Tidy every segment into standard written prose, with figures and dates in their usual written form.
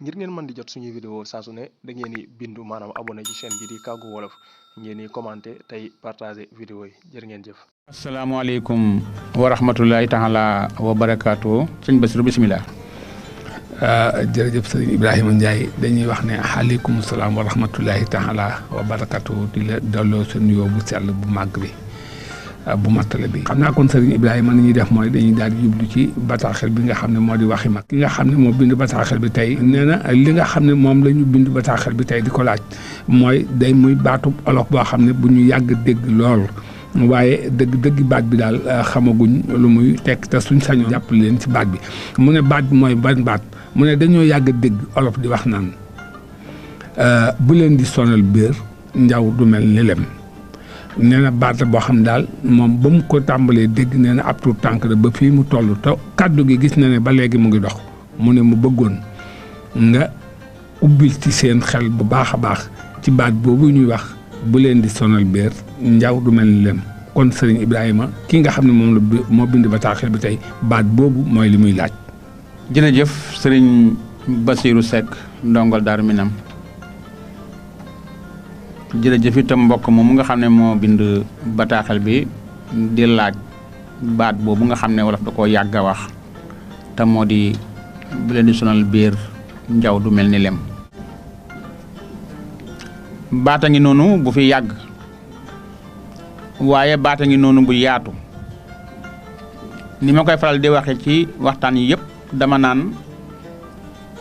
ngir ngeen mën di jot suñuy vidéo saa su ne da ngeen di bindu maanaam abonné ci chaîne bi di Kàggu Wolof ngeen di commenter tey partager vidéo yi jërë ngeen jëf. asalaamaaleykum wa rahmatulahi taala wa barakaatu sëñ Bassirou bisimilah. jërëjëf sëriñ Ibrahima Ndiaye dañuy wax ne aleykum salaam wa rahmatulahi taala wa barakaatu di la delloo sa nuyoo bu sell bu màgg bi bu mattale bi. xam naa kon sëriñ Ibrahima ni ñuy def mooy dañuy daal di jublu ci bataaxel bi nga xam ne moo di waxi mag ki nga xam ne moo bind bataaxel bi tey nee na li nga xam ne moom la ñu bind bataaxel bi tey di ko laaj mooy day muy baatub olof boo xam ne bu ñu yàgg dégg lool. waaye dëgg baat bi daal xamaguñ lu muy tekk te suñ sañoon jàpp leen ci baat bi mu ne baat bi mooy ban baat mu ne dañoo yàgg dégg olof di wax naan bu leen di sonal biir njaw du mel ni lem nee na baat la boo xam ne daal moom ba mu ko tàmbalee dégg nee na ab tuut tànk ba fii mu toll te kàddu gi gis na ne ba léegi mu ngi dox mu ne mu bëggoon nga ubbil ci seen xel bu baax a baax ci baat boobu ñuy wax bu leen di sonal biir njaw du mel ni lem kon sëriñ Ibrahima ki nga xam ne moom la moo bind bataaxel bi tey baat boobu mooy li muy laaj. jërëjëf sëriñ Bassirou Seck ndongol Daaru Minam jërëjëf itam mbokk moom nga xam ne moo bind bataaxel bi di laaj baat boobu nga xam ne wolof da koo yàgg a wax te moo di bu leen di sonal biir njaw du mel ni lem. baata ngi noonu bu fi yàgg waaye baata ngi noonu bu yaatu ni ma koy faral di waxe ci waxtaan yi yëpp dama naan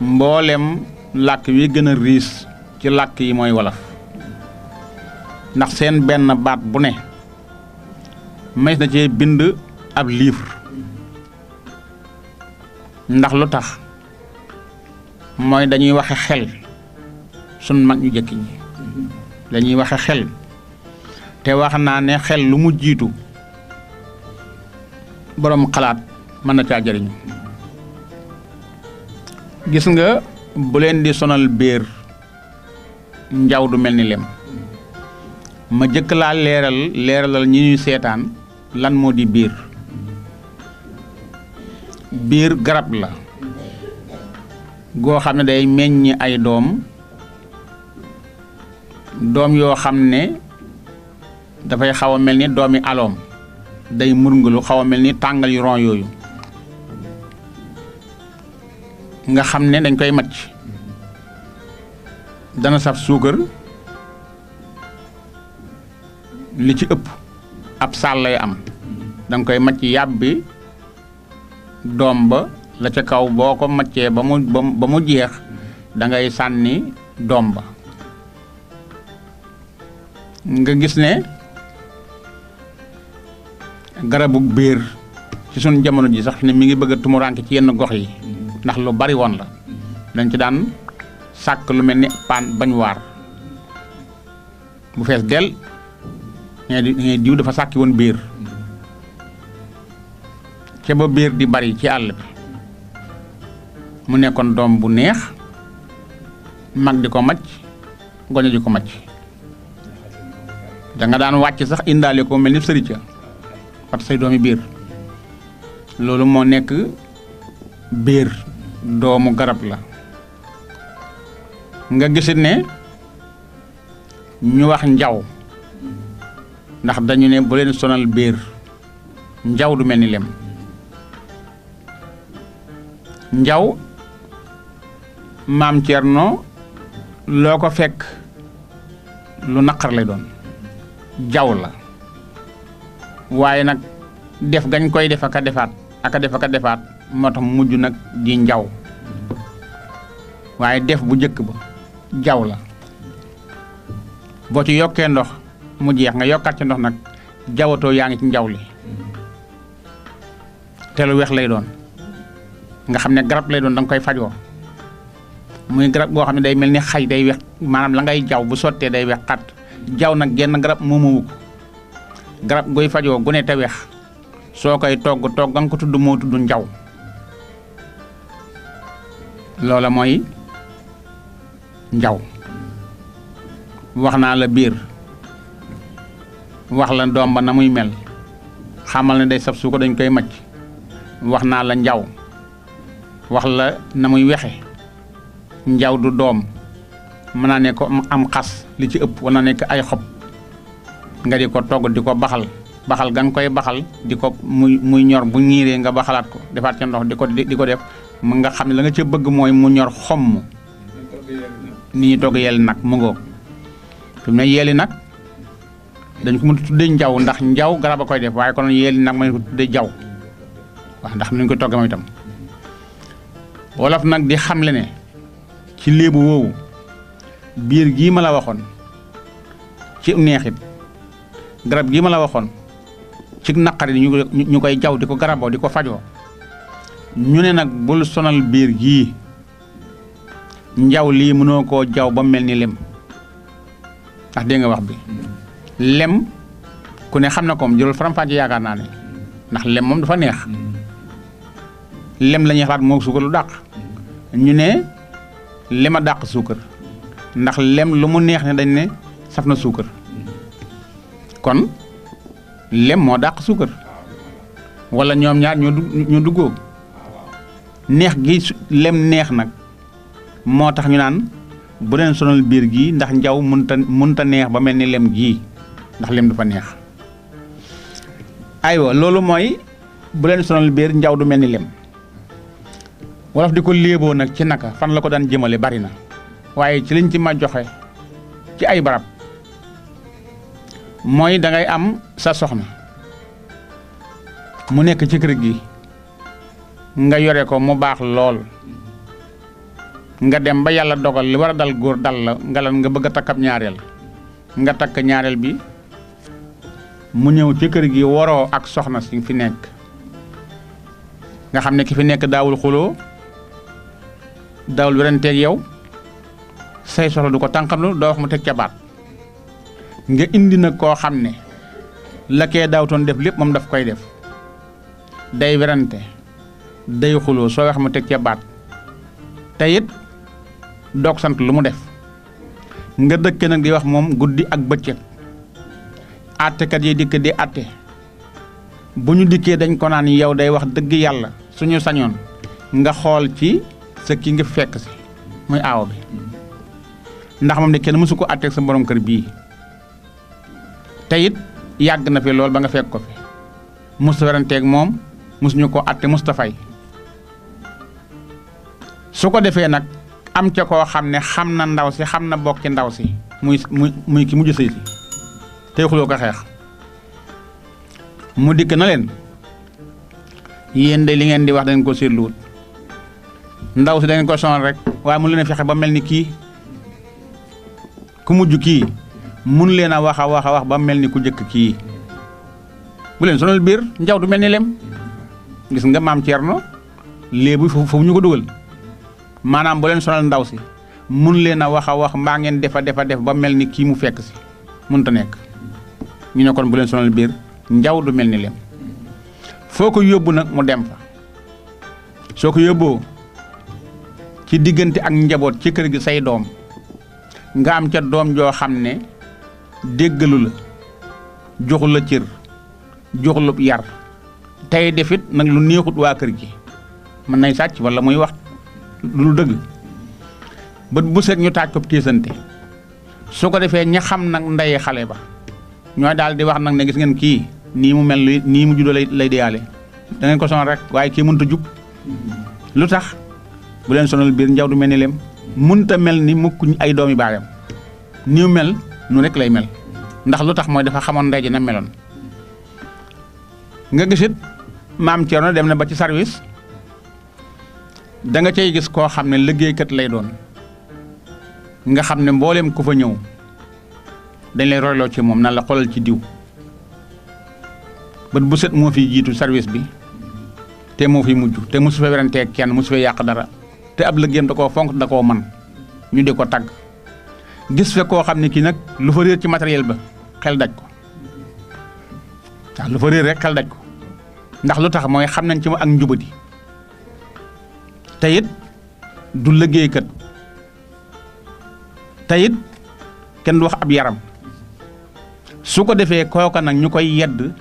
mboolem làkk wi gën a riis ci làkk yi mooy wolof ndax seen benn baat bu ne mas na cee bind ab livre ndax lu tax mooy dañuy waxe xel sun mag ñu jëkk ñi dañuy waxe xel te wax naa ne xel lu mu jiitu boroom xalaat mën na caa jëriñu gis nga bu leen di sonal biir njaw du mel ni lem ma jëkk laa leeralal ñi ñuy seetaan lan moo di biir garab la goo xam ne day meññ ay doom yoo xam ne dafay xaw a mel ni doomi aloom day murngulu xaw a mel ni tàngal yu ron yooyu nga xam ne dañ koy macc dana saf suukar li ci ëpp ab saal lay am danga koy macc yàbbi doom ba la ca kaw boo ko maccee ba mu jeex da ngay sànni doom ba nga gis ne garabu biir ci sunu jamono ji sax ne mi ngi bëgg a tumuraanke ci yenn gox yi ndax lu bari woon la dañ ci daan sàkk lu mel ni paan bañ waar bu fees del ngay diw dafa sàkki woon biir ca ba biir di bari ci àll bi mu nekkoon doom bu neex mag di ko macc goño di ko macc da nga daan wàcc sax indaale ko mel ni sërica pat say doomi biir loolu moo nekk biir doomu garab la nga gisit ne ñu wax njaw ndax dañu ne bu leen sonal biir njaw du mel ni lem njaw maam Cerno loo ko fekk lu naqar lay doon jaw la waaye nag def gañ koy def aka defaat moo tax mujj nag di njaw waaye def bu njëkk ba jaw la boo ci yokkee ndox mu jeex nga yokkaat ci ndox nag jawatoo yaa ngi ci njaw li te lu weex lay doon nga xam ne garab lay doon danga koy fajoo muy garab goo xam ne day mel ni xay day weex maanaam la ngay jaw bu sottee day weex xat jaw nag genn garab moomu ko garab goy fajoo gu ne te weex soo koy togg nga ko tudd moo tudd njaw loola mooy njaw wax naa la biir wax la doom ba na muy mel xamal ne day saf su ko dañ koy macc wax naa la njaw wax la na muy wexe njaw du doom mën naa nekk am xas li ci ëpp wala nekk ay xob nga di ko togg di ko baxal ga nga koy baxal di ko muy ñor bu ñiiree nga baxalaat ko defaat ca ndox di ko def mu nga xam ne la nga ca bëgg mooy mu ñor xomm ni ñu togg yeli nag mu ngoog fi mu ne yeli nag dañ ko mën a tuddee njaw ndax njaw garab a koy def waaye kon yeli nag ma ko tuddee jaw waaw ndax nañ ko togg moom itam wolof nag di xamle ne ci léebu woowu biir gii ma la waxoon ci neexit garab gii ma la waxoon ci naqari ñu koy jaw di ko garaboo di ko fajoo ñu ne nag bul sonal biir gii njaw lii mënoo koo jaw ba mel ni lem ndax dégg nga wax bi lem ku ne xam na ko jëlul faram-fàcce yaakaar naa ne ndax lem moom dafa neex lem la ñuy xalaat moo suukar lu dàq ñu ne lem a dàq suukar ndax lem lu mu neex ne dañ ne saf na suukar kon lem moo dàq suukar wala ñoom ñaar ñoo duggoo neex gi lem neex nag moo tax ñu naan bu leen sonal biir gii ndax njaw munta neex ba mel ni lem gii ndax lem dafa neex aywa loolu mooy bu leen sonal biir njaw du mel ni lem wolof di ko léeboo nag ci naka fan la ko daan jëmale bari na waaye ci liñ ci ma joxe ci ay barab mooy dangay am sa soxna mu nekk ci kër gi nga yore ko mu baax lool nga dem ba yàlla dogal li war a dal góor dal la nga bëgg a takk ab ñaareel nga takk ñaareel bi mu ñëw ci kër gi waroo ak soxna si fi nekk nga xam ne ki fi nekk daawul xuloo daawul weranteeg yow say soxla du ko tànqamlu doo wax mu teg ca baat nga indi nag koo xam ne la kee daawtoon def lépp moom daf koy def day werante day xuloo soo wax mu teg ca baat te it doog sant lu mu def nga dëkke nag di wax moom guddi ak bëccëg àttekat yi dikk di àtte bu ñu dikkee dañ ko naan yow day wax dëgg yàlla suñu sañoon nga xool ci sa ki nga fekk si muy aaw bi ndax moom de kenn mësu ko àtteeg sa borom kër bii te it yàgg na fi lool ba nga fekk ko fi musta weranteeg moom musuñu ko àtte musta fay su ko defee nag am ca koo xam ne xam na ndaw si xam na bokki ndaw si muy ki mujj sëy si tey xuloo ko xeex mu dikk na leen yéen de li ngeen di wax dañ ko seetluwut ndaw si dañ ko sonal rek waaye mu leen a fexe ba mel ni kii ku mujj kii mun leen a wax ba mel ni ku njëkk kii bu leen sonal biir njaw du mel ni lem gis nga maam Thierno léebu foofu ñu ko dugal maanaam bu leen sonal ndaw si mun leen a wax mbaa ngeen def ba mel ni kii mu fekk si mënut a nekk ñu ne kon bu leen sonal biir njaw du mel ni lem foo ko yóbbu nag mu dem fa soo ko yóbboo ci diggante ak njaboot ci kër gi say doom nga am ca doom joo xam ne déggalu la joxu la cër joxu la yar tey defit nag lu neexut waa kër gi mën nay sàcc wala muy wax lu dëgg bët bu set ñu taaj ko tiisante su ko defee ña xam nag ndey xale ba ñooy daal di wax nag ne gis ngeen kii nii mu mel nii mu juddoo lay deyaale da ngeen ko sonal rek waaye kii mënut a jub lu tax bu leen sonal biir njaw du mel ni lem mënut a mel ni mukk ay doomi baayam ni mu mel nu rek lay mel ndax lu tax mooy dafa xamoon ndey ji na meloon nga gisit maam Thierno dem na ba ci service da nga cay gis koo xam ne liggéeykat lay doon nga xam ne mbooleem ku fa ñëw dañ lay royloo ci moom nan la xoolal ci diw bët bu set moo fi jiitu service bi te moo fi mujj te mosu fa werantee kenn mosu fa yàq dara te ab liggéeyam da koo fonk da koo man ñu di ko tagg gis fe koo xam ne kii nag lu fa réer ci matériel ba xel daj ko waaw lu fa réer rek xel daj ko ndax lu tax mooy xam nañ ci ma ak njubadi te it du liggéeykat te it kenn du wax ab yaram su ko defee kooka nag ñu koy yedd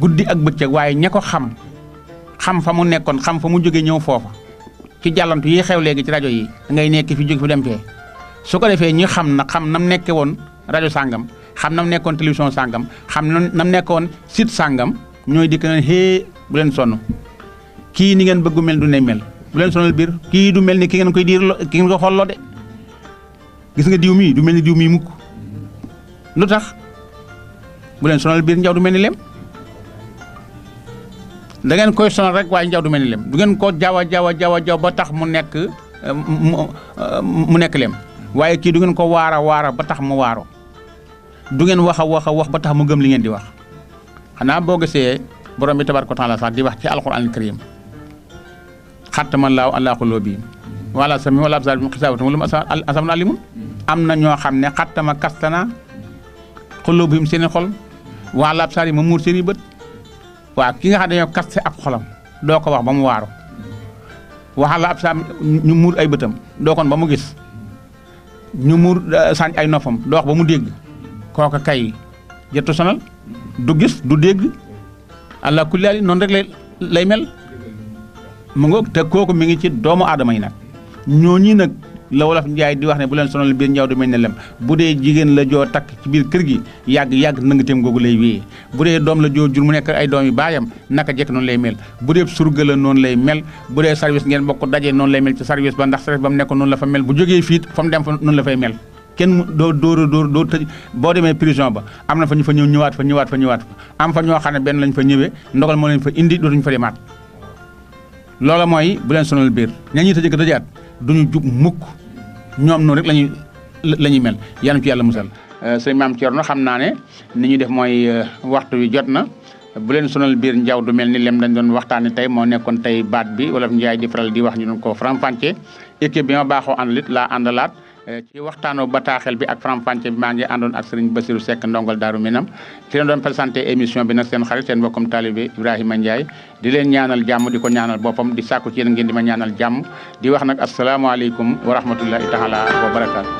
guddi ak bëccëg waaye ña ko xam fa mu nekkoon xam fa mu jóge ñëw foofa ci jàllantu yi xew léegi ci rajo yi ngay nekk fi jóg fi dem fee su ko defee ñu xam nam nekke woon rajo sàngam xam nam nekkoon télévision sàngam xam nam nekkoon site sàngam ñooy dikk na bu leen sonn kii ni ngeen bëggu mel du ne mel bu leen sonal biir kii du mel ni ki ngeen koy ki ngeen ko xolloo de gis nga diw mii du mel ni diw mii mukk lu tax bu leen sonal biir njaw du mel ni lem da ngeen koy sonal rek waaye njaw du mel ni lem du ngeen ko jaw ba tax mu nekk lem waaye kii du ngeen ko waara ba tax mu waaro du ngeen wax ba tax mu gëm li ngeen di wax xanaa boo gisee borom bi tabaaraka wa taala sax di wax ci alxuraanul kariim xattama laahu alaa quluubihim wa alaa sam'ihim wa alaa absaarihim xisaawatun wa lahum azaabun aliimun am na ñoo xam ne xattama kastana quluubihim seeni xol wa alaa absaarihim ma muur seeni bët waaw ki nga xam dañoo kaste ab xolam doo ko wax ba mu waaru wa alaa absaarihim ñu muur ay bëtam doo kon ba mu gis ñu muur sànq ay noppam doo wax ba mu dégg kooka kay jëttu sonal du gis du dégg allah kulli haal noonu rek lay mel mu ngoog te kooku mi ngi ci doomu aadama yi nag ñooñi nag la wolof njaay di wax ne bu leen sonal biir njaw du mel ne lem bu dee jigéen la joo takk ci biir kër gi yàgg nangateem googu lay wéyee bu dee doom la joo jur mu nekk ay doom yi baayam naka jekk noonu lay mel bu dee surga la noonu lay mel bu dee service ngeen bokk dajee noonu lay mel ci service ba ndax service ba mu nekk noonu la fa mel bu jógee fiit fa mu dem fa noonu la fay mel kenn doo tëj boo demee prison ba am na fa ñu fa ñëwaat fa am fa ñoo xam ne benn lañ fa ñëwee ndogal moo leen fa indi dootuñu fa demaat loola mooy bu leen sonal biir ña ñuy tëjëkk dajaat duñu jub mukk ñoom noonu rek la ñuy mel yàlla ci yàlla musal sëñ Maam Thierno xam naa ne ni ñuy def mooy waxtu wi jot na bu leen sonal biir njaw du mel ni lem dañ doon waxtaane tey moo nekkoon tey baat bi wala njaay di faral di wax ñu doon ko faram-fàccee équipe bi ma baaxoo àndalit laa àndalaat ci waxtaanoo bataaxel bi ak faram-fàcce bi maa ngi àndoon ak Serigne Bassirou Seck ndongol Daaru Minam ki leen doon présenté émission bi nag seen xarit seen mbokkum talibé Ibrahima Ndiaye di leen ñaanal jàmm di ko ñaanal boppam di sàkku ci yéen ngeen di ma ñaanal jàmm di wax nag asalaamaaleykum wa rahmatullahi taala wa barakaatu